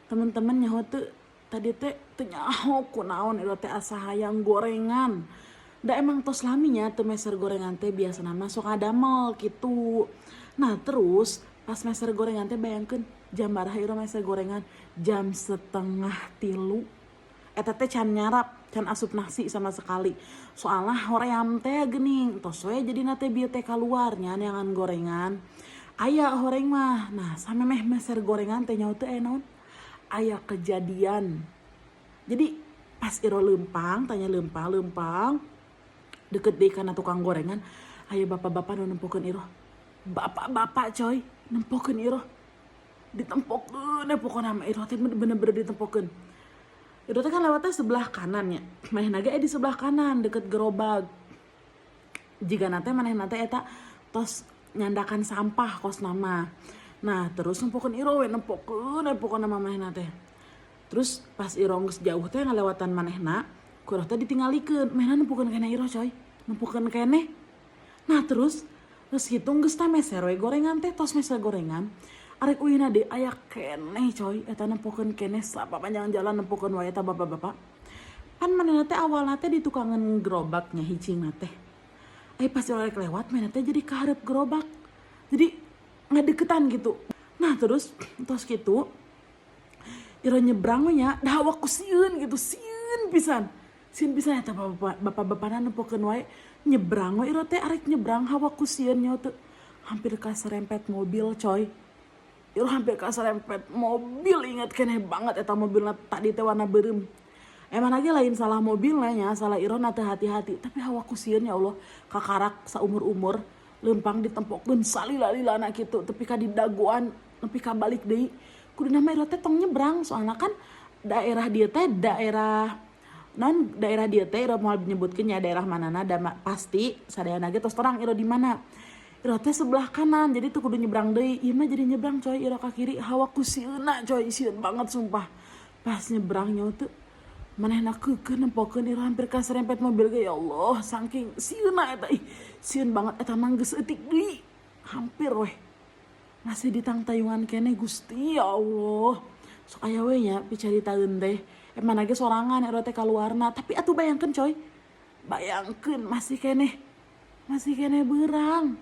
Teman-teman, nyaho teu tadi teh teu nyaho kunaon Iro teh asa hayang gorengan. Da emang tos lami nya teu meser gorengan teh, biasana mah sok ngadamel gitu. Nah, terus pas meser gorengan teh, bayangkeun jam baraha Iro meser gorengan? Jam 2.30. Eta teh can nyarap, can asup nasi sama sekali. Soalnya hoream teh geuning, tos we jadi teh bieu teh kaluar nya neangan gorengan. Aya horeng mah. Nah, samemeh meser gorengan teh, nyaho teu aya naon? Aya kejadian. Jadi pas Iro lempang, tanya lempang, lempang deket deui kana tukang gorengan, aya bapak-bapak nu nempokeun Iro. Bapak-bapak, coy, nempokeun Iro. Ditempokeun ya pokokna mah Iro teh bener-bener ditempokeun. Iro teh kan lewatnya sebelah kanan ya. Manehna ge di sebelah kanan deket gerobak. Jigana teh manehna teh eta tos nyandakan sampah kosna mah. Nah, terus nempokeun Iro we, nempokeun we pokokna mah manehna teh. Terus pas Iro geus jauh teh ngalewatan manehna, ku Iro teh ditinggalikeun. Manehna nempokeun keneh Iro, coy. Nempokeun keneh. Nah, terus geus kitu geus tah meser we gorengan teh, tos meser gorengan. Arek uihna deui aya keneh, coy, eta nempokeun keneh, sapanjang jalan nempokeun wae eta bapak-bapak. Pan manehna teh awalna teh di tukangan gerobaknya hicingna teh. Eh, pas Iro rek lewat, manehna teh jadi kaharep gerobak. Jadi ngadeketan gitu. Nah, terus tos kitu Iro nyebrang we nya, da hawa ku sieun gitu, sieun pisan. Sieun pisan eta bapak bapak-bapakna nempokeun wae. Nyebrang we Iro teh, arek nyebrang hawa ku sieun nya teu. Hampir kaserempet mobil, coy. Iro hampir kaserempet mobil, inget keneh banget eta mobilna tadi teh warna beureum. Emang lagi lain salah mobilnya nya, salah Iro na teu hati-hati, tapi hawa ku sieun, ya Allah, kakarak saumur-umur lempang ditempokeun salila-lilana kitu tepi ka didagoan, nepi ka balik deui. Kuduna mah Iro teh tong nyebrang, soalna kan daerah dia teh daerah non daerah dia teh Iro moal nyebutkeun nya daerah manana, da pasti sadayana ge tos terang Iro di mana. Iro teh sebelah kanan, jadi tuh kudu nyebrang deui. Ieu mah jadi nyebrang, coy, Iro ka kiri, hawa ku sieunna, coy, sieun banget sumpah. Pas nyebrang nya teu manehna keukeuh nempokeun Iro, hampir kaserempet mobil ge, ya Allah, saking sieunna eta, ih, sieun banget. Eta mah geus eutik deui, hampir weh. Masih ditangtayungan keneh, Gusti, ya Allah. Sok aya we nya picaritaeun teh. Emang ge sorangan Iro teh kaluarna, tapi atuh bayangkeun, coy. Bayangkeun masih keneh beurang.